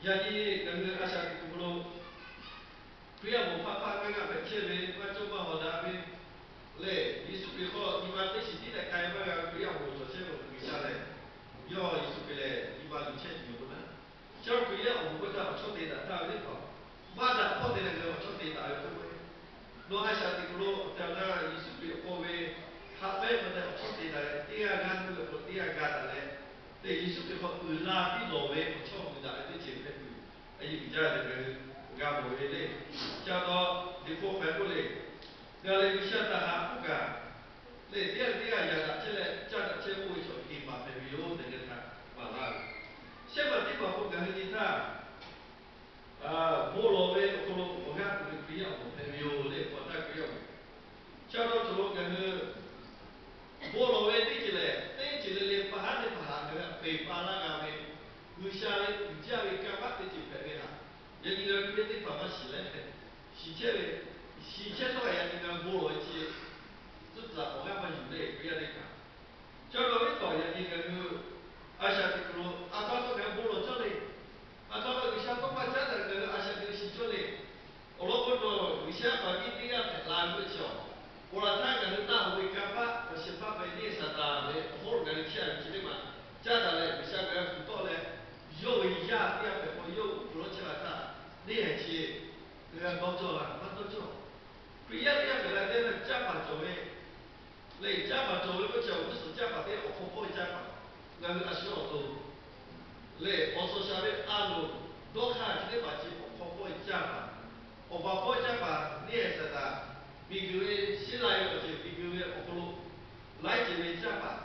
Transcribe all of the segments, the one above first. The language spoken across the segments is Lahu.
Yaꞈ nyi ngaˬ hui a shaꞈ teꞈ kuiˬ hk'aw lo Hkriꞈ yaˇ awˬ moˍ hpaˆ hpaˆ ngaˇ ngaˇ hpehꞈ chehˇ ve maˇ cawˇ maˇ hawˍ daꞈ ve lehˬ, Yeˍsuˆ Hkriꞈ hk'aw nyi ma teˇ shiˍ tiˉ tehꞈ k'ai maˇ g'a ve Hkriꞈ yaˇ awˬ moˍ cawˬ chehˇ ve G'uiˬsha lehˬ, yawˇ Yeˍsuˆ Hkriꞈ lehˬ nyi ma luˬ chehˇ tuˬ yoˬ k'o naˉ, chi Hkriꞈ yaˇ awˬ moˍ hk'oˆ htaꞈ awˬ chawˇ te daꞈ htaˇ ve teˇ hpaˍ maˇ daꞈ hpawˇ te leh ngaˬ hui awˬ chawˇ te daꞈ ve k'oˆ ve, nawˬ a shaꞈ teꞈ kuiˬ lo awˬ tehˬ awˬ na Yeˍsuˆ Hkriꞈ awˬ pon ve hk'a pehˉ pa taw awˬ chawˇ te daꞈ leh teˇ g'aˇ g'aˇ tuˬ ve awˬ hk'aw lo teˇ g'aˇ g'a daꞈ leh, teˇ Yeˍsuˆ Hkriꞈ hk'aw uiˍ la piˇ lawˬ ve awˬ chawˇ uiˍ daꞈ ve teˇ ceuˬ hpehꞈ tuˬ, a yeˇ uiˍ jaˇ ve ngaˬ hui g'a mawˬ ve le. Ca taw, Liꞈ hpu hk'aw k'oˆ le, ngaˬ lehˬ G'uiˬsha htaꞈ haꞈ k'oˆ kaꞈ lehˬ, teˇ g'aˇ leh teˇ g'aˇ yaꞈ daꞈ chehˇ leh caˇ daꞈ chehˇ k'oˆ ve chaw heˍ paˍ hpehꞈ ve yoˬ tehꞈ ngaˬ htaꞈ maˍ laˇ ve. Shehˆ maˬ teˇ maˬ k'o ngaˬ hui nyi htaˇ bon lawˬ ve awˬ hk'aw lo awˬ g'aˇ tuˬ ve Hkriꞈ yaˇ awˬ moˍ hpehꞈ ve yoˬ le, awˬ taˇ Hkriꞈ yaˇ awˬ moˍ. Chi pa taw cawˬ lo ngaˬ hui bon lawˬ ve teˇ ceuˬ lehˬ, teˇ ceuˬ le le pa haˉ teˇ hpaˍ htaꞈ ngaˬ hui peˬ pa laˇ g'a ve, G'uiˬsha ve uiˍ jaˇ ve kanˇ paˆ teˇ ceuˬ hpehꞈ ve htaꞈ yaꞈ nyi ngaˬ hui teˇ hpaˍ maˇ shiˍ leh, shiˍ chehˇ ve, shiˍ chehˇ htawˇ kaꞈ yaꞈ nyi ngaˬ hui bon lawˬ ve chi tcuhˉ tcuhˬ awˬ g'aˇ maˇ yuˬ le Hkriꞈ yaˇ teˇ hpaˍ. Chaw nawˬ ve hk'aw yaꞈ nyi ngaˬ hui a shaꞈ teꞈ kuiˬ lo a pa taw ngaˬ hui bon lawˬ cawˇ le. A pa taw G'uiˬsha tawˇ hkawˇ caˉ daꞈ ngaˬ hui a shaꞈ teꞈ kuiˬ shiˍ cawˇ le. Awˬ lawn k'o, nawˬ G'uiˬsha paˍ miˇ teˇ g'aˇ hpehꞈ la ve k'oˆ ve chi awˬ, awˬ laˬ htaˇ ngaˬ hui taˇ hoꞈ ve kanˇ paˆ awˬ shehˍ hpaˇ hpehꞈ neˇ Saˍtanˍ ve awˬ hawˉ lo ngaˬ hui chehˇ a ve chi teˇ maˬ caˉ daꞈ leh, G'uiˬsha ngaˬ hui kuˬ tawˆ leh, yawˇ ve yaˇ teˇ g'aˇ hpehꞈ k'o yawˇ uˉ peunˍ lawˇ chehˇ la htaˇ, neˇ haiˬ chi ngaˬ hui dawˇ cawˇ la maˇ dawˇ cawˇ. Hkriꞈ yaˇ teˇ g'aˇ hpehꞈ la teˇ g'aˇ caˇ paˍ cawˬ ve lehˬ, caˇ paˍ cawˬ ve k'oˆ chi awˬ g'uˇ suhˍ caˇ paˍ teˇ awˬ hk'aw hpawˇ ve caˇ paˍ, ngaˬ hui a shu awˬ to lehˬ, awˬ suhˍ shaˍ ve a loˍ dawˇ hk'aˇ chi teˇ hpaˍ chi awˬ hk'aw hpawˇ ve caˇ paˍ, awˬ pa hpawˇ caˇ paˍ neˇ haiˬ Saˍtanˍ, miˬguiˬ ve sheˉ lai ve awˬ ceuˬ miˬguiˬ ve awˬ hk'aw lo laiˉ ceuˬ ve caˇ paˍ,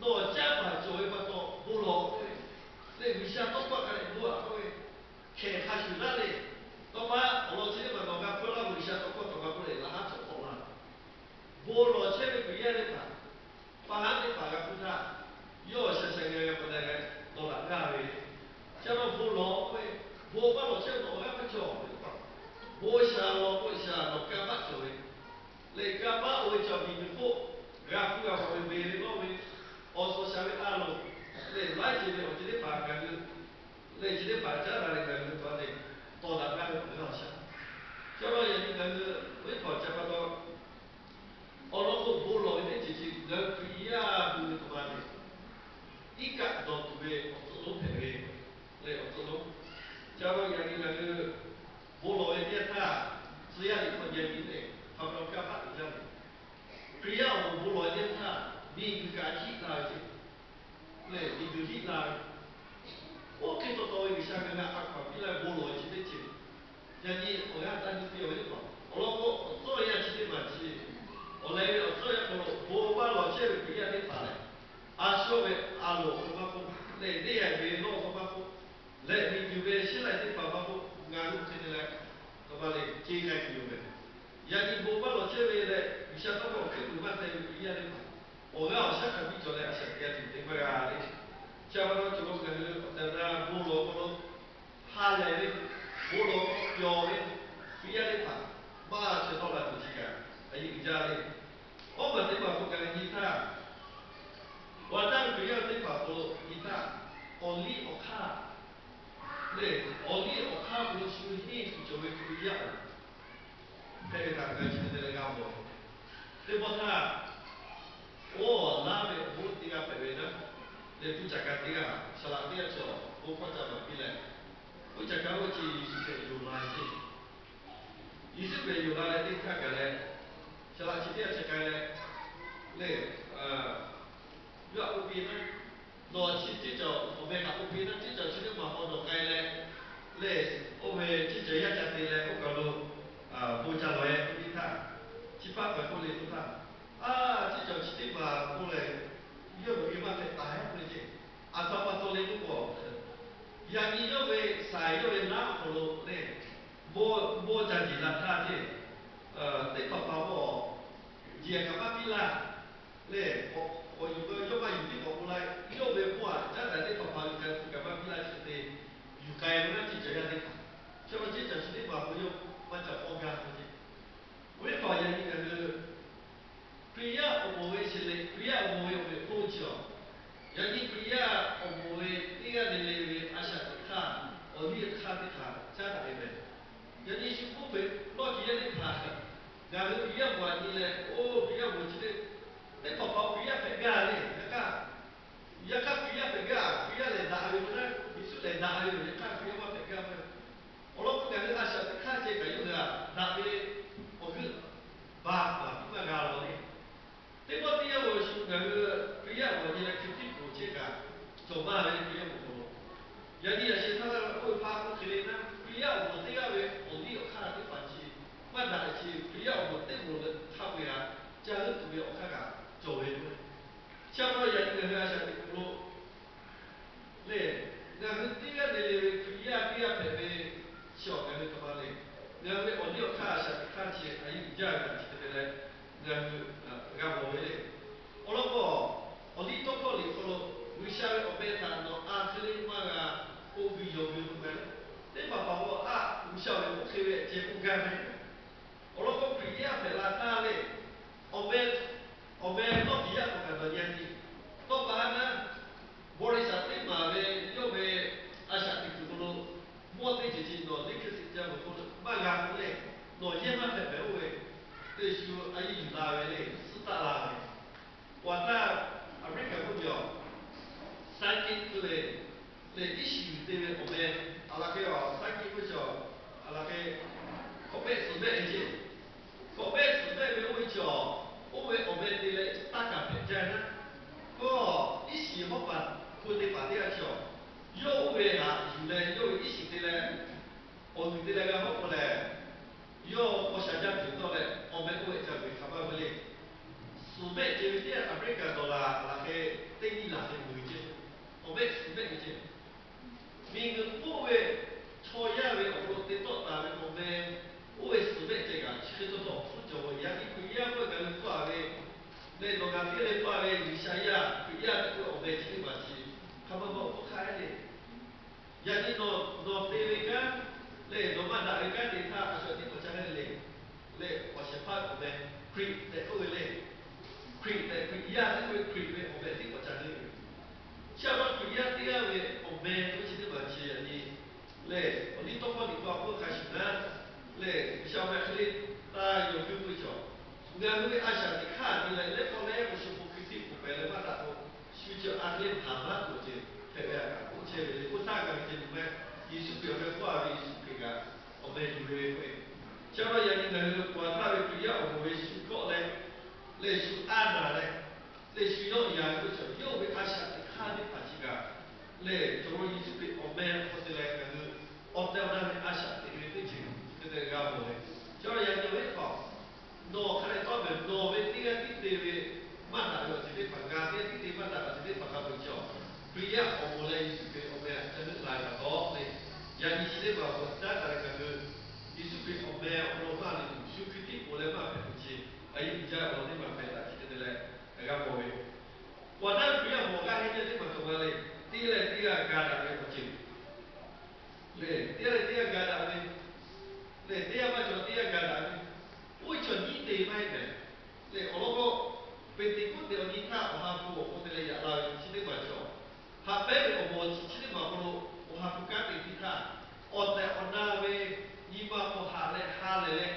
nawˬ caˇ paˍ cawˬ ve pa taw bon lawˬ k'oˆ ve, lehˬ G'uiˬsha tawˇ hkawˇ hk'a dehꞈ bon aꞈ k'oˆ ve, hkehˬ hk'a shuˍ laˇ le. Tawˇ pa awˬ lawn chi teˇ hpaˍ nawˬ g'a hpfuhˇ laˇ ve G'uiˬsha tawˇ hkawˇ tawꞈ g'a k'oˆ leh laꞈ haˉ cawˬ k'awꞈ la. Bon lawˬ chehˇ ve Hkriꞈ yaˇ teˇ hpaˍ, pa haˉ teˇ hpaˍ g'a hpfuhˇ htaˇ, yawˇ shaˍ shaˍ g'a g'a pa taw g'a tawˍ daꞈ gaˇ ve, ca law bon lawˬ k'oˆ ve, bon maˇ lawˬ chehˇ ve awˬ g'aˇ maˇ cawˬ ve pa, bon shaˍ lawˬ k'oˆ shaˍ lawˬ kanˇ paˆ cawˬ ve, lehˬ kanˇ paˆ oˇ ve cawˬ miˬguiˬ hk'oˆ g'a hpfuhˇ g'a mawˬ ve, beˬ ve lawˇ ve, awˬ suhˍ shaˍ ve a loˍ, lehˬ laiˉ ceuˬ ve awˬ ceuˬ teˇ hpaˍ ngaˬ hui lehˬ chi teˇ hpaˍ caˉ daꞈ leh ngaˬ hui pa te tawˍ daꞈ gaˇ ve awˬ g'aˇ awˬ shaˉ. Chaw yaꞈ nyi ngaˬ hui ve hpaˍ ca pa taw, awˬ lawn k'o bon lawˬ ve teˇ ceuˬ chi ngaˬ hui Hkriꞈ yaˇ hui ve hk'aw ma le, iˉ kaˆ dawˬ tuˬ ve awˬ tcuhˉ lonˉ hpehꞈ ve lehˬ awˬ tcuhˉ lonˉ. Ca pa yaꞈ nyi ngaˬ hui bon lawˬ ve teˇ yanˇ htaˇ, tcuh yaˇ liꞈ hk'aw nyi nyi lehˬ hk'a pa taw kanˇ paˆ uiˍ jaˇ ve, Hkriꞈ yaˇ awˬ moˍ bon lawˬ ve teˇ yanˇ htaˇ miˬguiˬ kaꞈ hiˆ la ve ce lehˬ, miˬguiˬ hiˆ la ve, oˇ hk'e taw taw ve G'uiˬsha ngaˬ hui a hkaw anˬ piˇ laˇ ve bon lawˬ ve chi teˇ ceuˬ, yaꞈ nyi awˬ g'aˇ taˇ nyi piˇ ve teˇ hpaˍ. Awˬ lawn k'o, awˬ tcuhˉ yaˇ chi teˇ hpaˍ chi, awˬ leh ve awˬ tcuhˉ yaˇ hk'aw lo bon maˇ lawˬ chehˇ ve Hkriꞈ yaˇ teˇ hpaˍ lehˬ, a shu ve a loˍ awˬ hk'aw maˇ k'oˆ lehˬ, neˇ haiˬ ve lawˇ awˬ hk'aw maˇ k'oˆ lehˬ, miˬguiˬ ve sheˉ lai teˇ hpaˍ maˇ k'oˆ, ngaˬ hui hk'e te leh, tawˇ pa leh ce k'ai tuˬ yoˬ meh. Yaꞈ nyi bon maˇ lawˬ chehˇ ve leh G'uiˬsha tawˇ hkawˇ awˬ hkuiˉ puiˍ maˇ teh ve Hkriꞈ yaˇ teˇ hpaˍ, awˬ g'aˇ awˬ shaˉ hk'a biˇ cawˬ leh a shaꞈ teꞈ g'a tuˬ teˇ maˇ g'a le. Chi pa taw cawˬ lo ngaˬ hui awˬ tehˬ awˬ na bon lawˬ hk'aw lo ha lehˬ ve, bon lawˬ hk'aw lo pyawˬ ve Hkriꞈ yaˇ teˇ hpaˍ maˇ chaweh tawˆ la tuˬ chi kaꞈ a yeˇ uiˍ jaˇ le. Awˬ maˬ teˇ maˬ k'o ngaˬ hui nyi htaˇ, awˬ laꞈ taˇ ve Hkriꞈ yaˇ teˇ hpaˍ k'o nyi htaˇ, awˬ liˇ awˬ hk'aˇ lehˬ, awˬ liˇ awˬ hk'aˇ k'o shu henˇ tuˬ cawˬ ve Hkriꞈ yaˇ oˬ hpehꞈ ve htaꞈ ngaˬ hui chi hk'e te leh g'a mawˬ. Teˇ pawˆ htaˇ, oˇ laˇ ve awˬ bon teˇ g'aˇ hpehꞈ ve naˉ, lehˬ hpu caˬ kaꞈ teˇ g'aˇ, saˍ laꞈ teˇ g'aˇ chi awˬ bon hkawˇ ca maˍ piˇ leh, hpu caˬ kaꞈ oˇ chi Yeˍsuˆ Hkriꞈ yonˍ la ve ceˇ. Yeˍsuˆ Hkriꞈ yonˍ la leh teˇ htaˇ kaꞈ leh, saˍ laꞈ chi teˇ g'aˇ chi k'ai leh, lehˬ, yawˇ htaꞈ k'oˆ piˇ naˉ, nawˬ chi teˇ cawˬ awˬ meh htaꞈ k'oˆ piˇ naˉ, teˇ cawˬ chi teˇ maˬ hk'aw nawˬ k'ai leh, lehˬ, oˇ ve teˇ cawˬ yaˇ ca te leh oˇ kaˬ lo bon ca lawˬ-e k'oˆ piˇ htaˇ, chi hpaˇ hpehꞈ k'oˆ le k'oˆ htaˇ, a, teˇ cawˬ chi teˇ maˬ k'oˆ leh, yawˇ ve maˇ hpehꞈ taˍ heˆ k'oˆ le ceˇ. Aˬ htoꞈ pa taw le k'oˆ k'o, yaꞈ nyi yawˇ ve saiˍ yawˇ ve naˉ awˬ hk'aw lo lehˬ, bon bon ca jeˬ la htaˇ ceˇ, teˇ hpaˍ hpaˍ k'o, jeˬ kaꞈ maˇ piˇ laˇ lehˬ, k'awꞈ yuˬ k'o yawˇ maˇ yuˬ tiˉ k'awꞈ k'oˆ laˇ, yawˇ ve bon aꞈ caˉ daꞈ teˇ hpaˍ hpaˍ yuˬ k'ai hpu kaꞈ maˇ piˇ laˇ chi hk'e te yuˬ k'ai ve naˉ, teˇ cawˬ yaˇ teˇ hpaˍ. Chi pa teˇ cawˬ chi teˇ maˬ k'o yawˇ maˇ ca k'awˇ gaˇ k'oˆ ceˇ. Oˇ ve htaꞈ yaꞈ nyi ngaˬ hui Hkriꞈ yaˇ awˬ moˍ ve sheˍ leh Hkriꞈ yaˇ awˬ moˍ ve awˬ meꞈ awˬ hponˇ chi awˬ, yaꞈ nyi Hkriꞈ yaˇ awˬ moˍ ve teˇ g'aˇ le le ve a shaꞈ teꞈ hk'aˇ, awˬ cawˬ maˇ ve Hkriꞈ yaˇ awˬ moˍ hk'aw lo. Yaꞈ nyi yaꞈ sheh htaˇ la k'oˆ ve hpaˇ k'oˆ hk'e le naˉ, Hkriꞈ yaˇ awˬ moˍ teˇ g'aˇ ve awˬ liˇ awˬ hk'aˇ teˇ hpaˍ chi maˇ daꞈ ve chi, Hkriꞈ yaˇ awˬ moˍ teˇ moˍ leh hk'a peu-eˬ htaꞈ ca leuˆ tuˬ ve awˬ hk'aˇ kaꞈ cawˬ ve k'o, chi pa taw yaꞈ nyi ngaˬ hui a shaꞈ teꞈ kuˬ lo lehˬ, ngaˬ hui teˇ g'aˇ te le ve Hkriꞈ yaˇ teˇ g'aˇ hpehꞈ ve chi awˬ ngaˬ hui hk'aˬ ma le. Ngaˬ hui ve awˬ liˇ awˬ hk'aˇ a shaꞈ teꞈ hk'aˇ chi a yehˬ uiˍ jaˇ ve htaꞈ chi hk'e te leh ngaˬ hui g'a mawˬ ve le. Awˬ lawn k'o, awˬ liˇ tawˇ hkawˇ liꞈ hk'aw lo G'uiˬsha ve awˬ meh htaꞈ nawˬ a hk'e le maˇ g'a k'oˆ ve yawˬ ve k'o, teˇ hpaˍ hpaˍ k'o a G'uiˬsha ve oˇ hk'e ve ceh k'oˆ gaˇ ve. Awˬ lawn k'o, Hkriꞈ yaˇ hpehꞈ la htaˇ lehˬ, awˬ meh, awˬ meh tawˇ kiˬ yaˇ k'awꞈ kaꞈ dawˬ nyi a nyi. Tawˇ pa a naˉ, บริษัท teˇ maˬ ve yawˇ ve a shaꞈ teꞈ kuˬ hk'aw lo mawˇ teˇ ceuˬ ceuˬ nawˬ liˇ hkui siˍ ca veuˬ k'o maˇ g'a k'oˆ leh, nawˬ yehˇ maˇ hpehꞈ hpehꞈ oˇ ve, teˇ shu a yehˬ yuˬ la ve le, suhˉ taˆ la ve. Awˬ htaˇ, Aˍmeˍriˆkaꞈ mvuhˇ miˬ awˬ Psychic k'oˆ le, lehˬ iˉ shiˍ te ve awˬ meh, a laˬ hk'e awˬ Psychic k'oˆ chi, a laˬ hk'e k'awꞈ mehˆ suhˍ mehˆ ve ceˇ, k'awꞈ mehˆ suhˍ mehˆ ve oˇ ve chi awˬ, oˇ ve awˬ meh te leh taˇ kaˍ hpehꞈ jaˇ naˉ, kawˇ iˉ shiˍ hawˉ paˍ hpu te paˍ teˇ g'aˇ chi awˬ, yawˇ oˇ ve htaꞈ yuˬ leh yawˇ ve iˉ shiˍ te leh awˬ luˬ te leh g'a hawˉ k'o lehˬ, yawˇ k'aw shaˍ jaˇ tuˬ tawˆ leh awˬ meh oˇ ve ca vuiˬ hk'aˬ ma ve le. Suhˍ mehˆ ceh ve teˇ g'aˇ Aˍmeˍriˆkaꞈ dawˬ laˬ a laˬ hk'e teˇ nyiˇ laˬ hk'e vuiˬ ceh, awˬ meh suhˍ mehˆ ve ceh. Miˬguiˬ k'oˆ ve chaw yaˇ ve awˬ hk'aw lo te tawˆ taˍ ve awˬ meh, oˇ ve suhˍ mehˆ ceh kaꞈ chi hk'e tawˇ tawˆ hpfuhˇ cawˬ ve. Yaꞈ nyi Hkriꞈ yaˇ k'oˆ ve ngaˬ hui k'oˆ a ve lehˬ, nawˬ ngaˬ hteˇ leh paˇ ve G'uiˬsha yaˇ Hkriꞈ yaˇ tehꞈ k'oˆ ve awˬ meh chi teˇ maˬ chi hk'aˬ ma ma awˬ hk'aw hk'aˇ le. Yaꞈ nyi nawˬ, nawˬ te ve kanˉ lehˬ, nawˬ maˇ daꞈ ve kanˉ te htaˇ a shaꞈ teꞈ k'awꞈ ca le le, lehˬ awˬ shehˍ hpaˇ awˬ meh Hkriꞈ tehꞈ k'oˆ ve le. Hkriꞈ tehꞈ Hkriꞈ yaˇ tehꞈ k'oˆ ve Hkriꞈ ve awˬ meh teˇ k'awꞈ ca le ve. Chi a pa Hkriꞈ yaˇ teˇ g'aˇ ve awˬ meh k'oˆ chi teˇ maˬ chi yaꞈ nyi lehˬ, awˬ liˇ tawˇ hkawˇ liꞈ hk'aw k'oˆ hk'a shuˍ naˉ lehˬ, G'uiˬsha awˬ meh hk'e le taˇ yaw guiˇ k'oˆ ve cawˬ. Ngaˬ hui ve a shaꞈ teꞈ hk'aˇ te leh lehˉ hk'awˇ lehˉ k'o shu hk'aw Hkriꞈ tiˉ k'oˍ pehˍ leh maˇ daꞈ k'o, shu chi a hk'e le htaˍ maˇ k'oˍ ceh hpehꞈ ve a kaꞈ k'oˆ chehˇ ve le. K'oˆ htaˇ ngaˬ hui ceh lu meh, Yeˍsuˆ Hkriꞈ awˬ meh k'oˆ a ve Yeˍsuˆ Hkriꞈ kaꞈ awˬ meh yuˬ ve ve k'o, chi a pa yaꞈ nyi ngaˬ hui k'awꞈ htaˇ ve Hkriꞈ yaˇ awˬ moˍ ve shu kawˆ leh, lehˬ shu a naˍ leh, lehˬ shu yawˆ yan ve k'oˆ cawˬ, yawˇ ve a shaꞈ teꞈ hk'aˇ teˇ hpaˍ chi kaꞈ lehˬ, cawˬ lo Yeˍsuˆ Hkriꞈ awˬ meh awˬ hk'aw te leh ngaˬ hui awˬ tehˬ awˬ na ve a shaꞈ teꞈ ve teˇ ceuˬ hk'e te g'a mawˬ ve. Chi a pa yaꞈ nyi awˬ viˉ hk'aw, nawˬ hk'a dehꞈ tawˆ pehˍ nawˬ ve teˇ g'aˇ tiˉ te ve maˇ daꞈ ve awˬ ceuˬ teˇ hpaˍ, ngaˬ teˇ g'aˇ tiˉ te maˇ daꞈ ve awˬ ceuˬ teˇ hpaˍ hk'a peu-eˬ cawˬ. Hkriꞈ yaˇ awˬ moˍ leh Yeˍsuˆ Hkriꞈ awˬ meh a ca leuˆ la ve pa taw le, yaꞈ nyi chi teˇ hpaˍ awˬ htaˇ taˍ leh ngaˬ hui Yeˍsuˆ Hkriꞈ awˬ meh awˬ hk'aw lo maˇ le tuˬ shu Hkriꞈ tiˉ k'oˍ leh maˇ hpehꞈ tuˬ chi a yehˬ uiˍ jaˇ ve awˬ teˇ maˬ hpehꞈ taˍ chi hk'e te leh g'a mawˬ ve. K'awꞈ naˉ Hkriꞈ yaˇ mawˬ g'aˇ heˆ jaˇ teˇ hpaˍ cawˬ ma le. Teˇ g'aˇ leh teˇ g'aˇ ga daꞈ ve awˬ ceuˬ lehˬ, teˇ g'aˇ leh teˇ g'aˇ ga daꞈ ve lehˬ, teˇ g'aˇ maˇ cawˬ teˇ g'aˇ ga daꞈ ve, oˇ ve chaw nyiˉ te maˇ heˆ mehˍ. Lehˬ awˬ lawn k'o, Peˍteˍkoˆteˍ awˬ nyi htaˇ awˬ ha hpu awˬ hk'aw te leh yaꞈ la ve chi teˇ maˬ cawˬ. Haꞈ pehnˇ ve awˬ moˍ chi chi teˇ maˬ hk'aw lo awˬ ha hpu kanˉ te piˇ htaˇ, awˬ tehˬ awˬ na ve nyi ma hk'aw haꞈ leh ha lehˬ leh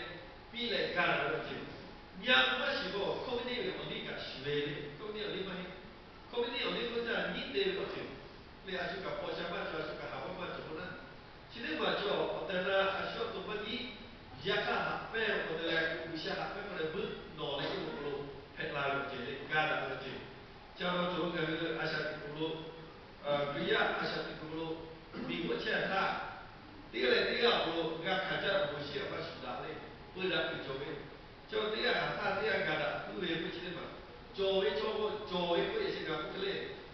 piˇ leh ga daꞈ ve awˬ ceuˬ. Nyi a maˇ shiˍ k'o, hkawˇ ve neˇ ve awˬ liˇ kaꞈ shuˍ ve le. Hkawˇ ve neˇ awˬ liˇ maˇ heˆ. Hkawˇ ve neˇ awˬ liˇ k'oˆ htaˇ nyiˉ te ve awˬ ceuˬ. Lehˬ a shu kaꞈ paw sha maˇ cawˬ, a shu kaꞈ haˍ maˇ maˇ cawˬ k'o naˉ, chi teˇ maˬ cawˬ awˬ tehˬ na a shu a to maˇ nyiˉ. Yaꞈ hk'aˇ haꞈ pehnˇ awˬ hk'aw te leh G'uiˬsha haꞈ pehnˇ hk'aw leh vuiˇ nawˬ leh yawˇ ve awˬ hk'aw lo hpehꞈ la ve awˬ ceuˬ le, ga daꞈ ve awˬ ceuˬ. Chi a pa taw cawˬ lo ngaˬ hui a shaꞈ teꞈ kuˬ lo, Hkriꞈ yaˇ a shaꞈ teꞈ kuˬ lo miˬ g'uˇ chehˇ htaˇ, teˇ g'aˇ leh teˇ g'aˇ awˬ hk'aw lo g'a hkanˍ caˇ awˬ bon shiˉ a maˇ shuˍ daꞈ le, peu daꞈ tuˬ cawˬ ve. Chaw teˇ g'aˇ haꞈ htaˇ teˇ g'aˇ ga daꞈ puiˉ ve k'oˆ chi teˇ maˬ, cawˬ ve chaw k'o cawˬ ve k'oˆ e chi kaꞈ k'oˆ hk'e le,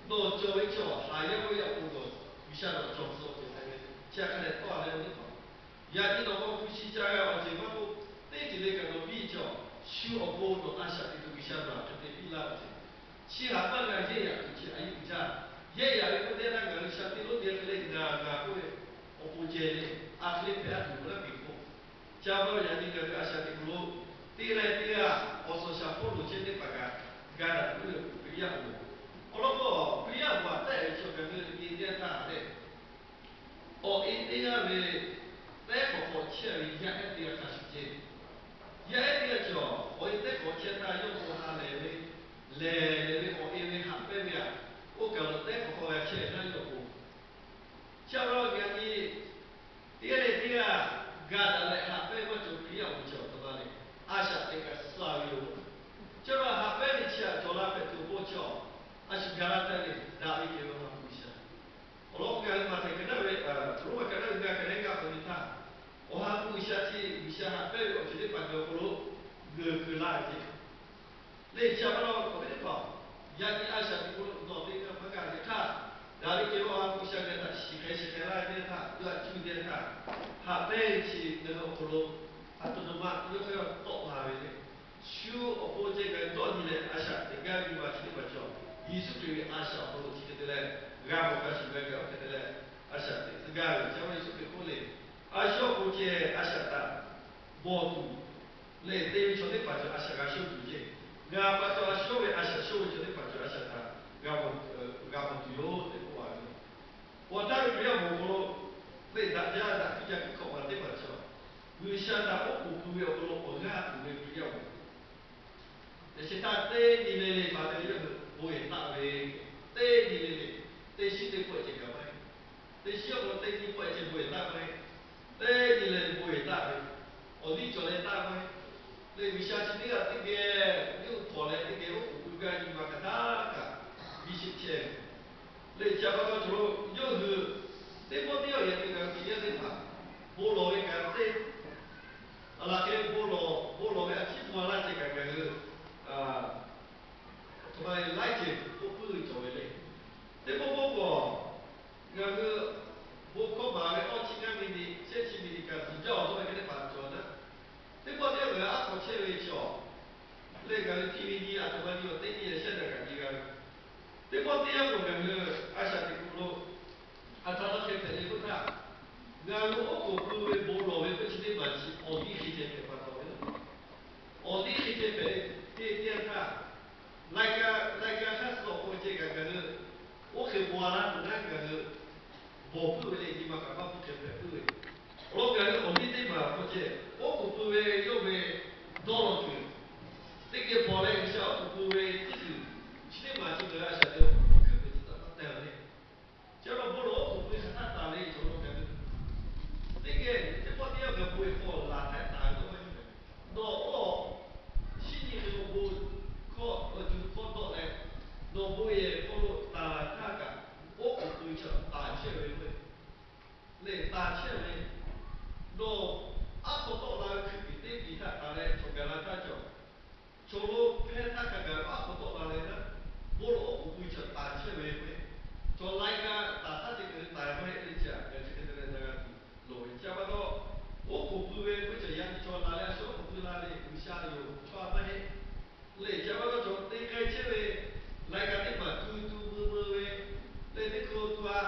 nawˬ cawˬ ve chaw haˍ yaˇ k'oˆ yaˇ k'o nawˬ G'uiˬsha nawˬ cawˬ suh awˬ ceuˬ hpehꞈ ve, chi hk'a dehꞈ tawˆ a leh awˬ liˇ hpaˍ. Yaꞈ nyi nawˬ k'o hpu shi ca g'a awˬ ceuˬ maˇ k'oˆ, teˇ ceuˬ le kaꞈ nawˬ biˇ cawˬ, shu awˬ pon nawˬ a shaꞈ teꞈ tuˬ G'uiˬsha nawˬ htaꞈ hk'e te piˇ laˇ ve ceuˬ. Chi htaꞈ maˇ g'a yehˇ yaꞈ tuˬ chi a yehˬ uiˍ jaˇ. Yehˇ yaꞈ ve k'oˆ teˇ g'aˇ ngaˬ hui sha teˇ lonˉ te hk'e le ngaˬ ngaˬ k'oˆ ve awˬ pon ceh le, a hk'e le hpehꞈ a tuˬ maˇ g'a piˇ k'o, chi a pa yaꞈ nyi ngaˬ hui a shaꞈ teꞈ kuˬ lo teˇ leh teˇ g'aˇ awˬ suhˍ shaˍ hpawˇ loˍ chehˇ teˇ hpaˍ kaꞈ ga daꞈ puiˉ ve Hkriꞈ yaˇ awˬ moˍ. Awˬ lawn k'o, Hkriꞈ yaˇ awˬ moˍ htaꞈ tehˆ ve chaw ngaˬ hui nyi teˇ g'aˇ htaˇ lehˬ, awˬ e teˇ g'aˇ ve tehˉ k'awꞈ k'awꞈ chehˇ ve yaˇ ehˉ teˇ g'aˇ hk'a shuˍ ceh. Yaˇ ehˉ teˇ g'aˇ cawˬ, awˬ e tehˉ k'awꞈ chehˇ htaˇ yawˇ k'o ha lehˬ ve, lehˬ lehˬ ve awˬ e ve haꞈ pehnˇ ve aꞈ, oˇ kaˬ lo tehˉ k'awꞈ k'awꞈ g'a chehˇ naˉ yawˇ k'o, chi a pa yaꞈ nyi teˇ g'aˇ leh teˇ g'aˇ ga daꞈ leh haꞈ pehnˇ maˇ cawˬ Hkriꞈ yaˇ awˬ moˍ cawˬ a htoꞈ ma le. A shaꞈ teꞈ kaꞈ suh ve yoˬ. Chi a pa haꞈ pehnˇ ve chi htaꞈ cawˬ la hpehꞈ tuˬ awˬ pon chi awˬ, a shu ga laˇ htaˇ le daꞈ ve kehˬ ve awˬ ha hpu G'uiˬsha. geuˬ kuiˬ la ve ce. Leh chi pa taw, awˬ viˉ teˇ hpaˍ, yaꞈ nyi a shaꞈ teꞈ k'o lo nawˬ te g'a maˇ g'a ve htaˇ, daꞈ ve kehˬ ve awˬ ha hpu G'uiˬsha geh htaꞈ shiˍ hk'e shiˍ hk'e laˇ ve teˇ htaˇ, g'a cuˇ ve teˇ htaˇ, haꞈ pehnˇ ve chi ngaˬ hui awˬ hk'aw lo a htoꞈ ma yawˇ hk'e tawˆ la ve le. Shu awˬ pon ceh kaꞈ dawˇ nyi leh a shaꞈ teꞈ gaˇ ve nyi ma chi teˇ hpaˍ cawˬ, Yeˍsuˆ Hkriꞈ ve a shaꞈ awˬ hk'aw lo chi hk'e te leh g'a mawˬ g'a shiˍ g'a gaˬ awˬ hk'e te leh a shaꞈ teꞈ tcuh gaˇ ve. Chi pa Yeˍsuˆ Hkriꞈ k'oˆ le, a shu awˬ pon ceh a shaꞈ htaꞈ bawˬ tuˬ leh te ve chaw teˇ hpaˍ cawˬ a shaꞈ g'a shonˇ tuˬ ce. G'a pa taw a shu ve a shaꞈ shonˇ ve chaw teˇ hpaˍ cawˬ a shaꞈ htaꞈ g'a mawˬ tuˬ yoˬ tehꞈ k'oˆ ve. Awˬ htaˇ ve Hkriꞈ yaˇ awˬ moˍ awˬ hk'aw lo leh daꞈ jaˇ daꞈ hkiˇ ca hkiˇ hk'awꞈ ma teˇ hpaˍ cawˬ, G'uiˬsha htaꞈ oˉ k'oˍ pui ve awˬ hk'aw lo awˬ g'aˇ tuˬ ve Hkriꞈ yaˇ awˬ moˍ. Yaꞈ sheh htaˇ teˇ nyi le le pa taw yawˇ hui bon yehˬ taˆ ve, teˇ nyi le le, teˇ shiˉ teˇ pawˆ ceh kaꞈ maˇ heˆ. Teˇ shiˉ awˬ hk'aw lo teˇ nyi pawˆ ceh bon yehˬ taˆ maˇ heˆ. Teˇ nyi le bon yehˬ taˆ ve, awˬ liˇ cawˬ leh taˆ maˇ heˆ. Leh G'uiˬsha chi teˇ g'aˇ teˇ geh yawˇ hui hpawnˬ leh teˇ geh oˉ k'oˍ pui gaˇ nyi ma hk'aˬ htaˇ kaꞈ biˇ sheˆ chehˇ ve. Leh chi pa taw cawˬ lo yawˇ hui teˇ pawˆ teˇ yanˇ yehˬ te g'a ve Hkriꞈ yaˇ teˇ hpaˍ bon lawˬ ve kaꞈ teˇ, a laˬ hk'e bon lawˬ bon lawˬ ve a ciˉ maw laˇ ceh kaꞈ ngaˬ hui a htoꞈ ma laiˉ ceuˬ k'oˆ puiˉ ve cawˬ ve le. Teˇ pawˆ pawˆ k'awꞈ ngaˬ hui bon hkawˇ maˍ ve awˇ chi ngaˇ ve ni shehˆ chi ve ni kaꞈ tuˬ jaˇ awˬ hk'aw ve hk'e teˇ hpaˍ cawˬ naˉ, teˇ pawˆ teˇ yanˇ ngaˬ hui aˉ hk'aw chehˇ ve cawˬ leh ngaˬ hui hpi ve nyi a htoꞈ ma nyi awˬ teˇ nyi leh shehˆ daꞈ kaꞈ nyi g'a ve. Teˇ pawˆ teˇ yanˇ k'o ngaˬ hui a shaꞈ teꞈ k'o lo a htoꞈ ma hk'e hpehꞈ le k'oˆ htaˇ, ngaˬ hui oˉ k'oˍ pui ve bon lawˬ ve k'oˆ chi teˇ maˬ chi awˬ liˇ hk'e ceh hpehꞈ pa taw ve, awˬ liˇ hk'e ceh hpehꞈ ve teˇ yanˇ htaˇ, laiˉ g'aˇ laiˉ g'aˇ hk'aˇ suh awˬ hk'aw ceh kaꞈ ngaˬ hui oˇ hk'e bon a laˇ tuˬ naˉ ngaˬ hui bawˬ puiˉ ve le, nyi ma kaꞈ maˇ hpfuhˇ hk'e hpehꞈ puiˉ ve. Awˬ lawn ngaˬ hui awˬ liˇ teˇ maˬ awˬ hk'aw ceh oˉ k'oˍ pui ve yawˇ ve dawˇ law tuˬ, teˇ geh hpawnˬ leh G'uiˬsha oˉ k'oˍ pui ve teˇ ceuˬ chi teˇ maˬ chi ngaˬ hui a shaꞈ teꞈ awˬ hk'aw lo hkui ve tcuh taˍ taˇ teh le. Chi pa taw bon lawˬ oˉ k'oˍ pui hk'aˬ htaˇ taˍ le cawˬ lo ngaˬ hui teˇ geh teˇ pawˆ teˇ yanˇ ngaˬ hui bon yehˬ hk'aw laˬ htaˇ taˍ ve dawˇ maˇ heˆ. Nawˬ oˇ shiˉ nyi hk'e lo bon hkawˇ awˬ juˬ hkawˇ dawˆ leh, nawˬ bon yehˬ hk'aw lo taˍ laˬ htaˇ kaꞈ, oˉ k'oˍ pui chi taˍ chehˇ ve k'o, lehˬ taˍ chehˇ ve, nawˬ aˉ hk'aw tawˆ la ve hkui piˍ teˇ piˍ htaꞈ taˍ leh cawˬ gaˬ la htaˇ cawˬ, cawˬ lo hpehˇ htaˇ hk'a gaˬ aˉ hk'aw tawˆ la leh naˉ, bon lawˬ oˉ k'oˍ pui chi taˍ chehˇ ve k'o, cawˬ laiˉ g'aˇ taˍ htaˇ te kaꞈ taˍ maˇ heˆ le. Chi a ngaˬ chi hk'e te leh na g'a tuˬ loˍ ve chi pa taw, oˉ k'oˍ pui ve k'o cawˬ yaꞈ nyi cawˬ la leh a shaꞈ oˉ k'oˍ pui la le G'uiˬsha yoˬ chaw a maˇ heˆ. Lehˬ chi pa taw cawˬ te k'ai chehˇ ve laiˉ g'aˇ teˇ hpaˍ tu tu mui mui ve, lehˬ teˇ hkui tu a,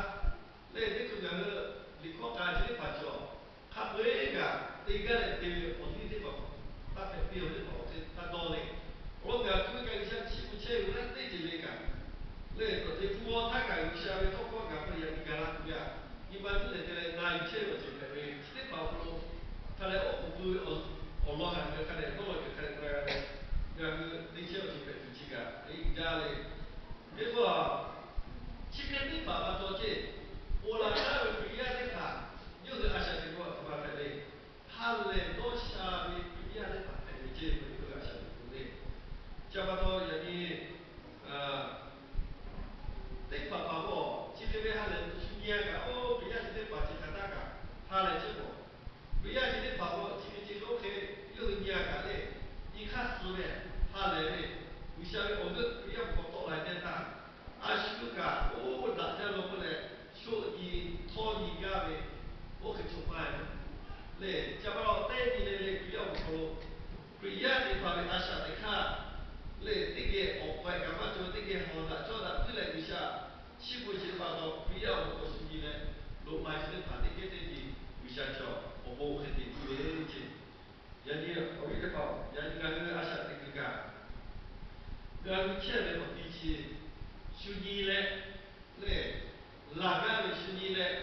lehˬ teˇ hkui ngaˬ hui liꞈ hkawˇ k'a chi teˇ hpaˍ cawˬ, hk'a peu-eˬ kaꞈ te gaˇ leh te ve awˬ liˇ teˇ hpaˍ, taˇ hpehꞈ piˇ ve teˇ hpaˍ awˬ hk'e taˇ dawˇ le. Awˬ lawn ngaˬ hui kaꞈ G'uiˬsha chiˇ mvuh chehˇ ve naˉ teˇ ceuˬ le kaꞈ, lehˬ tawꞈ te pfuhˇ hawˉ htaˇ kaꞈ G'uiˬsha ve tawˇ hkawˇ kaꞈ hk'a yaꞈ nyi gaˬ la tuˬ ve a, nyi ma tuˉ lehˬ te leh na yuˬ chehˇ ve awˬ ceuˬ hpehꞈ ve chi teˇ hpaˍ awˬ hk'aw lo hk'a leh oˉ k'oˍ pui ve awˬ lawn hk'aˬ hk'e hk'a dehꞈ dawˇ law ceuˬ hk'a dehꞈ na g'a ve, ngaˬ hui te chehˇ awˬ ceuˬ hpehꞈ tuˬ chi kaꞈ a yeˇ uiˍ jaˇ le. Teˇ hpaˍ chi hk'e teˇ hpaˍ pa taw ceˇ, oˬ laˬ taˍ ve Hkriꞈ yaˇ teˇ hpaˍ yawˇ hui a shaꞈ teꞈ k'o a htoꞈ ma hpehꞈ le. Ha lehˬ dawˇ sha ve Hkriꞈ yaˇ teˇ hpaˍ hpehꞈ ve ceˇ k'o, yawˇ hui a shaꞈ teꞈ k'o le. Chi pa taw yaꞈ nyi teˇ hpaˍ hpaˍ k'o, chi hk'e ve ha lehˬ shu nyi a kaꞈ, oˇ Hkriꞈ yaˇ chi teˇ hpaˍ chi hk'aˬ htaˇ kaꞈ ha lehˬ chehˇ k'o, Hkriꞈ yaˇ chi teˇ hpaˍ k'o, chi hk'e chi oˇ hk'e yawˇ hui nyi a kaꞈ le, nyi hk'aˇ suh ve ha lehˬ ve G'uiˬsha ve awˬ g'euˆ Hkriꞈ yaˇ hpaˍ k'awꞈ tawˆ la e teˇ htaˇ, a shu kaꞈ oˇ daꞈ jaˇ lo k'oˆ leh, shu nyi htawˇ nyi gaˇ ve oˇ hk'e chaw maˇ heˆ. Lehˬ chi pa taw teˇ nyi le le Hkriꞈ yaˇ awˬ hk'aw lo Hkriꞈ yaˇ teˇ hpaˍ ve a shaꞈ teꞈ hk'aˇ, lehˬ teˇ geh awˬ k'awehꞈ kaꞈ maˇ cawˬ ve teˇ geh hawˬ daꞈ cawˇ daꞈ puiˉ leh G'uiˬsha chiˇ mvuh sheˍ ve pa taw, Hkriꞈ yaˇ awˬ hk'aw lo shu nyi leh loꞈ la chi teˇ hpaˍ teˇ geh teˇ nyi G'uiˬsha cawˬ awˬ bon hk'e te tuˬ ve ceˇ. Yaꞈ nyi awˬ viˉ teˇ hpaˍ, yaꞈ nyi ngaˬ hui a shaꞈ teꞈ kuiˬ kaꞈ, ngaˬ hui chehˇ ve awˬ ti chi shu nyi leh, lehˬ laˬ gaˇ ve shu nyi leh,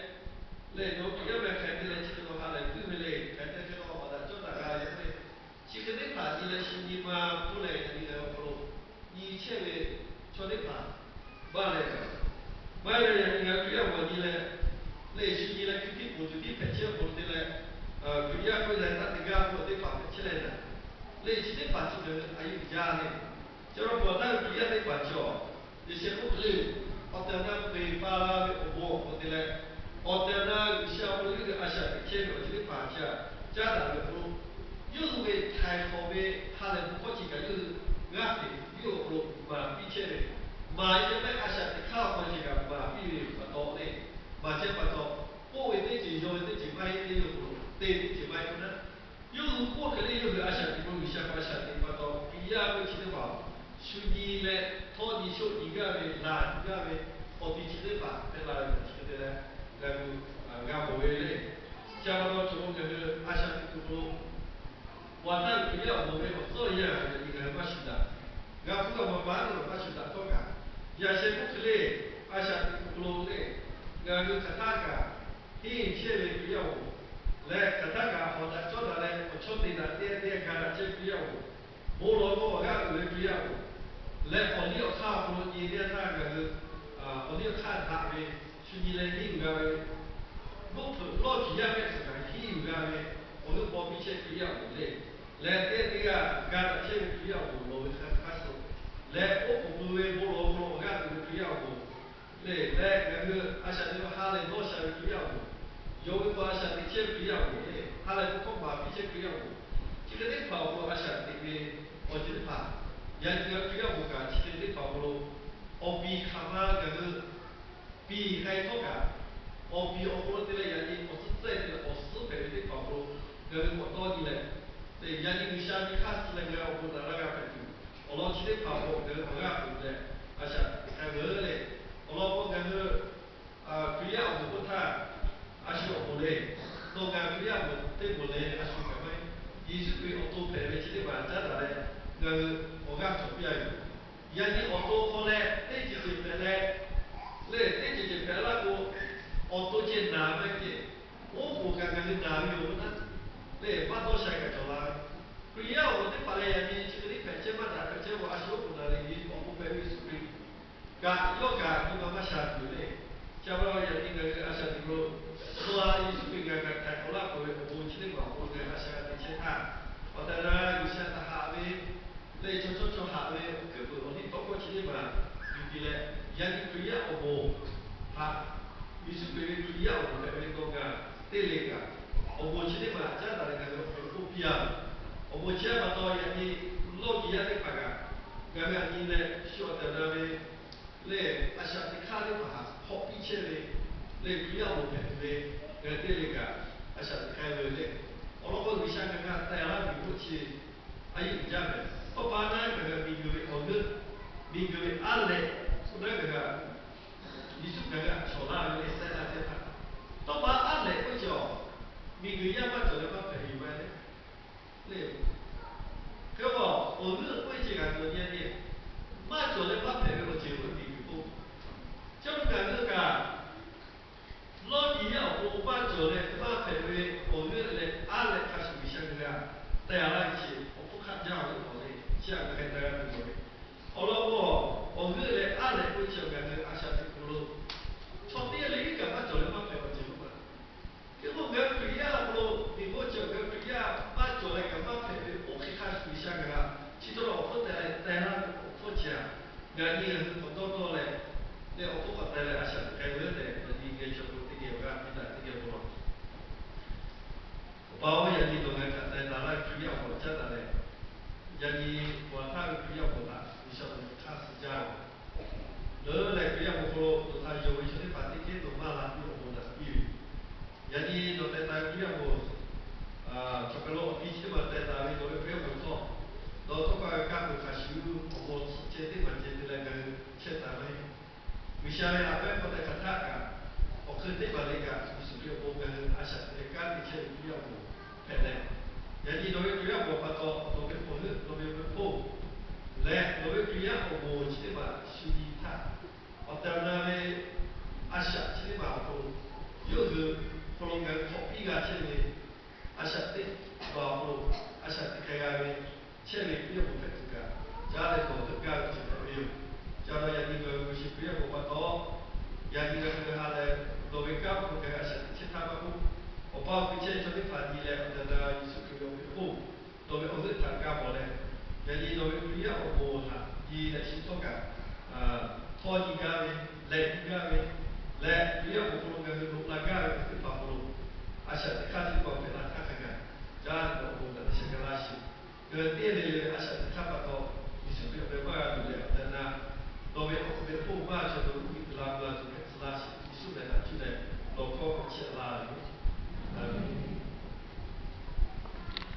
lehˬ nawˬ Hkriꞈ yaˇ ve hk'aˬ hk'e te leh chi hk'e taw ha lehˬ puiˉ ve le, hk'aˬ hk'e te hk'e taw awˬ daꞈ cawˇ daꞈ g'a ve le, chi hk'e teˇ hpaˍ nyi leh shu nyi ma k'oˆ leh yaꞈ nyi ngaˬ hui awˬ hk'aw lo nyi chehˇ ve chaw teˇ hpaˍ maˇ leh kaꞈ, maˇ leh yaꞈ nyi ngaˬ hui Hkriꞈ yaˇ awˬ hk'aw nyi leh, lehˬ shu nyi leh hkui tiˉ poˬ tuˬ tiˉ hpehꞈ chehˇ k'o te leh, Hkriꞈ yaˇ k'oˆ leh taˇ te gaˇ k'oˆ teˇ hpaˍ hpehꞈ chehˇ leh naˍ, lehˬ chi teˇ hpaˍ chi ngaˬ hui a yeˇ uiˍ jaˇ le. Chi pa taw htaˇ Hkriꞈ yaˇ teˇ hpaˍ cawˬ, Yeˍsuˆ k'oˆ le, awˬ tehˬ awˬ na peˬ pa la ve awˬ bon awˬ hk'aw te leh, awˬ tehˬ awˬ na G'uiˬsha awˬ hk'aw lo yawˇ hui a shaꞈ teꞈ chehˇ ve awˬ ceuˬ teˇ hpaˍ chi htaꞈ caˉ daꞈ ve awˬ hk'aw lo, yawˇ hui ve htaiˍ hk'awꞈ ve ha lehˬ Maˍ ve mehˆ a shaꞈ teꞈ hk'aˇ awˬ hk'aw lo ceh kaꞈ maˍ piˇ ve pa taw le, maˍ chehˇ pa taw, k'oˆ ve teˇ ceuˬ yaw ve teˇ ceuˬ maˇ heˆ le, yawˇ hk'aw lo te teˇ ceuˬ maˇ heˆ k'o naˉ, yawˇ hui k'oˆ hk'e le yawˇ hui a shaꞈ teꞈ k'o, G'uiˬsha hk'aw a shaꞈ teꞈ pa taw Hkriꞈ yaˇ ve chi teˇ hpaˍ shu nyi leh htawˇ nyi shoˆ nyi gaˇ ve, laˬ nyi gaˇ ve, awˬ ti chi teˇ hpaˍ hpehꞈ la ve chi hk'e te leh, ngaˬ hui g'a mawˬ ve le. Chi pa taw cawˬ k'o, ngaˬ hui a shaꞈ teꞈ kuiˬ hk'aw lo Paˍ htaˇ Hkriꞈ yaˇ awˬ moˍ ve awˬ tcuhˉ awˬ yanˇ gaˬ ve ngaˬ hui maˇ shuˍ daꞈ. G'a hpuˇ g'a maw pa ve maˇ shuˍ daꞈ htawˇ kaꞈ, yaꞈ sheh k'oˆ hk'e le, a shaꞈ teꞈ kuiˬ hk'aw lo le, ngaˬ hui hk'aˬ htaˇ kaꞈ henˇ chehˇ ve Hkriꞈ yaˇ awˬ moˍ leh, hk'aˬ htaˇ kaꞈ hawˍ daꞈ cawˇ daꞈ leh awˬ chawˇ te daꞈ teˇ g'aˇ teˇ g'aˇ ga daꞈ chehˇ ve Hkriꞈ yaˇ awˬ moˍ, bon lawˬ k'o awˬ g'aˇ uiˍ ve Hkriꞈ yaˇ awˬ moˍ leh, awˬ liˇ awˬ hk'aˇ awˬ hk'aw lo nyi teˇ g'aˇ htaˇ ngaˬ hui awˬ liˇ awˬ hk'aˇ daꞈ ve, shu nyi leh henˇ uiˍ g'a ve, mvuhˇ hpeuꞈ lawˇ kiˬ yaˇ mehˆ suhˍ kaꞈ henˇ uiˍ g'a ve, awˬ g'euˆ paw piˇ chehˇ Hkriꞈ yaˇ awˬ moˍ le. Leh teˇ g'aˇ teˇ g'aˇ ga daꞈ chehˇ ve Hkriꞈ yaˇ awˬ moˍ loˍ ve hk'a hk'aˇ suh leh, oˉ k'oˍ pui ve bon lawˬ bon lawˬ awˬ g'aˇ uiˍ ve Hkriꞈ yaˇ awˬ moˍ le. Leh ngaˬ hui a shaꞈ teꞈ ve ha lehˬ dawˇ sha ve Hkriꞈ yaˇ awˬ moˍ, yonˍ ve pa a shaꞈ teꞈ chehˇ ve Hkriꞈ yaˇ awˬ moˍ le, ha lehˬ k'o hkawˇ maˍ piˇ chehˇ Hkriꞈ yaˇ awˬ moˍ, chi hk'e teˇ hpaˍ awˬ hk'aw lo a shaꞈ teꞈ ve awˬ ceuˬ teˇ hpaˍ, yaꞈ nyi ngaˬ hui Hkriꞈ yaˇ awˬ moˍ kaꞈ chi hk'e teˇ hpaˍ awˬ hk'aw lo awˬ piˍ hk'aˬ ma ngaˬ hui piˍ k'ai htawˇ kaꞈ, awˬ piˍ awˬ hk'aw lo te leh yaꞈ nyi awˬ tcuhˉ tcuhˉ te leh awˬ suhˉ hpehꞈ ve teˇ hpaˍ awˬ hk'aw lo ngaˬ hui k'awꞈ dawˇ nyi leh, yaꞈ nyi G'uiˬsha nyi hk'aˇ suh leh ngaˬ hui awˬ bon daꞈ laˇ g'a hpehꞈ tuˬ, awˬ lawn chi teˇ hpaˍ awˬ hk'aw lo ngaˬ hui awˬ g'aˇ uiˍ leh a shaꞈ teꞈ k'ai ve le. Awˬ lawn k'o ngaˬ hui Hkriꞈ yaˇ awˬ moˍ k'oˆ htaˇ, a shu awˬ moˍ le, nawˬ ngaˬ Hkriꞈ yaˇ awˬ moˍ teˇ moˍ le, a shu kaꞈ maˇ heˆ. Yeˍsuˆ Hkriꞈ awˬ to hpehꞈ ve chi teˇ hpaˍ caˉ daꞈ leh, ngaˬ hui awˬ g'aˇ cawˬ piˇ a yoˬ. Yaꞈ nyi awˬ to hk'aw leh teˇ ceuˬ ceuˬ hpehꞈ leh, le teˇ ceuˬ ceuˬ hpehꞈ laˇ k'o, awˬ to ceh naˍ maˇ ceh, oˉ k'oˍ kaꞈ ngaˬ hui naˍ ve yoˬ k'o naˉ, le maˇ dawˇ sha kaꞈ cawˬ la ve. Hkriꞈ yaˇ awˬ moˍ teˇ hpaˍ leh yaꞈ nyi chi hk'e teˇ hpehꞈ chehˇ maˇ daꞈ hpehꞈ chehˇ k'o, a shu oˉ k'oˍ naˍ le, awˬ k'oˍ hpehꞈ ve Yeˍsuˆ Hkriꞈ kaꞈ yawˇ kaꞈ nyi ma maˇ sha tuˬ le. Chi pa taw yaꞈ nyi ngaˬ hui a shaꞈ teꞈ k'o, nawˬ a Yeˍsuˆ Hkriꞈ ngaˬ kaꞈ htaiˍ k'awꞈ laˇ peuˬ ve awˬ bon chi teˇ hpaˍ awˬ hk'aw lo ngaˬ hui a shaꞈ g'a te chehˇ htaˇ, awˬ tehˬ na G'uiˬsha htaꞈ haꞈ ve le, chaw chawˇ chaw haꞈ ve awˬ hkuiˉ peuˬ awˬ liˇ tawˇ hkawˇ chi teˇ hpaˍ yuˬ piˇ leh, yaꞈ nyi Hkriꞈ yaˇ awˬ moˍ htaꞈ Yeˍsuˆ Hkriꞈ ve Hkriꞈ yaˇ awˬ moˍ hpehꞈ ve dawˇ gaˬ teˇ le kaꞈ, awˬ bon chi teˇ hpaˍ caˉ daꞈ leh ngaˬ hui awˬ hk'aw lo k'oˆ piˇ a. Awˬ bon chi a pa taw yaꞈ nyi lawˇ kiˬ yaˇ teˇ hpaˍ kaꞈ ngaˬ hui a nyi leh shu awˬ tehˬ awˬ na ve le, a shaꞈ teꞈ hk'aˇ teˇ hpaˍ hk'aw piˇ chehˇ ve le, Hkriꞈ yaˇ awˬ moˍ hpehꞈ tuˬ ve ngaˬ hui teˇ le kaꞈ a shaꞈ teꞈ k'ai ve le. Awˬ lawn k'o G'uiˬsha ngaˬ hui htaꞈ tehˬ laˇ ve miˬguiˬ chi a yeˇ uiˍ jaˇ ve, tawˇ pa naˉ ngaˬ hui miˬguiˬ ve awˬ g'euˆ, miˬguiˬ ve aˉ lehꞈ k'oˆ naˉ ngaˬ hui Yeˍsuˆ ngaˬ hui htaꞈ shawˍ laˇ ve le, tehˆ laˇ teˇ hpaˍ. Tawˇ pa aˉ lehꞈ k'oˆ ve chi awˬ, miˬguiˬ yaˇ maˇ cawˬ leh maˇ hpehꞈ ve yoˬ maˇ le. Le, hk'e k'o, awˬ g'euˆ k'oˆ ve chi kaꞈ cawˬ nyi a nyi, maˇ cawˬ leh maˇ hpehꞈ ve awˬ ceuˬ k'oˆ ve miˬguiˬ k'o, chi ngaˬ hui kaꞈ lawˇ kiˬ yaˇ awˬ pon maˇ cawˬ leh maˇ hpehꞈ ve awˬ g'euˆ leh aˉ lehꞈ hk'a shuˍ G'uiˬsha ngaˬ hui htaꞈ tehˬ laˇ ve chi awˬ hpfuhˇ hk'aˆ jaˇ ve awˬ le, chi a ngaˬ hui htaꞈ g'a tuˬ yoˬ ve. Awˬ lawn k'o, awˬ g'euˆ leh aˉ lehꞈ k'oˆ ve chi ngaˬ hui a shaꞈ teꞈ kuˬ lo chaw teˇ g'aˇ le iˉ kaꞈ maˇ cawˬ leh maˇ hpehꞈ awˬ ceuˬ k'oˆ ma. Hk'e k'o ngaˬ hui Hkriꞈ yaˇ awˬ hk'aw lo miˬguiˬ chi ngaˬ hui Hkriꞈ yaˇ maˇ cawˬ leh kaꞈ maˇ hpehꞈ ve oˇ hk'e hk'a shuˍ G'uiˬsha ngaˬ hui htaꞈ chi htawˇ awˬ hpfuhˇ tehˬ leh tehˬ laˇ ve awˬ hpfuhˇ chi a, ngaˬ nyi ngaˬ hui k'awꞈ dawˇ dawˇ leh, leh awˬ hpfuhˇ k'awꞈ tehˬ leh a shaꞈ teꞈ k'ai ve tehꞈ, yaꞈ nyi geh chaw k'o teˇ geh awˬ g'aˇ piˇ daꞈ teˇ geh bon lawˬ. Awˬ pa-oˬ, yaꞈ nyi nawˬ ngaˬ hui htaꞈ tehˬ taˍ laˇ ve Hkriꞈ yaˇ awˬ moˍ caˉ taˍ leh, yaꞈ nyi paw htaˇ ve Hkriꞈ yaˇ awˬ moˍ htaꞈ G'uiˬsha awˬ moˍ hk'aˇ suh jaˇ ve, leuˉ leh Hkriꞈ yaˇ awˬ moˍ hk'aw lo nawˬ htaꞈ yonˍ ve chaw teˇ hpaˍ teˇ geh nawˬ maˇ la piˇ awˬ bon daꞈ piˇ ve, yaꞈ nyi nawˬ tehˬ taˍ ve Hkriꞈ yaˇ awˬ moˍ, chaw hk'aˬ lo awˬ pi chi teˇ maˬ tehˬ taˍ ve nawˬ ve Hkriꞈ yaˇ awˬ moˍ htawˇ, nawˬ htawˇ kaꞈ ve kanˇ paˍ hk'a shuˍ awˬ moˍ chi ceh teˇ maˬ ceh te leh ngaˬ hui chehˇ taˍ ve G'uiˬsha ve a pehˉ hk'aw tehꞈ hk'aˬ htaˆ kaꞈ, awˬ hk'eun teˇ maˬ le kaꞈ Yeˍsuˆ Hkriꞈ awˬ pon ngaˬ hui a shaꞈ teꞈ leh kanˉ te chehˇ ve Hkriꞈ yaˇ awˬ moˍ hpehꞈ leh, yaꞈ nyi nawˬ ve Hkriꞈ yaˇ awˬ moˍ pa taw nawˬ ve awˬ heuˆ, nawˬ ve awˬ hk'oˆ leh nawˬ ve Hkriꞈ yaˇ awˬ moˍ chi teˇ maˬ shu nyi htaˇ, awˬ tehˬ awˬ na ve a shaꞈ chi teˇ maˬ awˬ hk'aw lo yawˇ hui hk'aw lo ngaˬ hui hk'awꞈ piˇ g'a chehˇ ve a shaꞈ teꞈ baˬ awˬ hk'aw lo a shaꞈ teꞈ k'ai g'a ve chehˇ ve Hkriꞈ yaˇ awˬ moˍ hpehꞈ tuˬ kaꞈ, caˉ leh nawˬ heuˆ gaˇ ve chi hpehꞈ ve yoˬ. Ca taw yaꞈ nyi ngaˬ hui Hkriꞈ yaˇ awˬ moˍ pa taw, yaꞈ nyi ngaˬ hui ha leh nawˬ ve kanˉ hk'aw lo ngaˬ hui a shaꞈ teꞈ chehˇ htaˇ maˇ k'oˆ, awˬ pa awˬ hui chehˇ ve chaw teˇ hpaˍ nyi leh awˬ tehˬ awˬ na Yeˍsuˆ Hkriꞈ ve awˬ hk'oˆ, nawˬ ve awˬ heuˆ htaꞈ g'a mawˬ leh, yaꞈ nyi nawˬ ve Hkriꞈ yaˇ awˬ moˍ htaꞈ nyi leh shu htawˇ kaꞈ htawˇ nyi gaˇ ve, lehˬ nyi gaˇ ve, leh Hkriꞈ yaˇ awˬ moˍ hk'aw lo ngaˬ hui loꞈ la gaˇ ve awˬ heuˆ hpaˍ hk'aw lo a shaꞈ teꞈ hk'aˇ chi teˇ hpaˍ hpehꞈ la htaˇ hk'a gaˬ, caˉ leh awˬ moˍ kaꞈ te sheh ka laˇ sheˍ. Ngaˬ hui teˇ le le ve a shaꞈ teꞈ hk'aˇ pa taw, Yeˍsuˆ Hkriꞈ awˬ meh maˇ g'a tuˬ leh awˬ tehˬ awˬ na Nawˬ ve awˬ hk'aw lo ve k'oˆ maˇ sha to uˉ piˇ la la tuˬ hpehꞈ tcuh laˇ sheˍ. Yeˍsuˆ lehˬ htaꞈ cuˇ leh nawˬ hkawˇ hk'a chehˇ la ve yoˬ.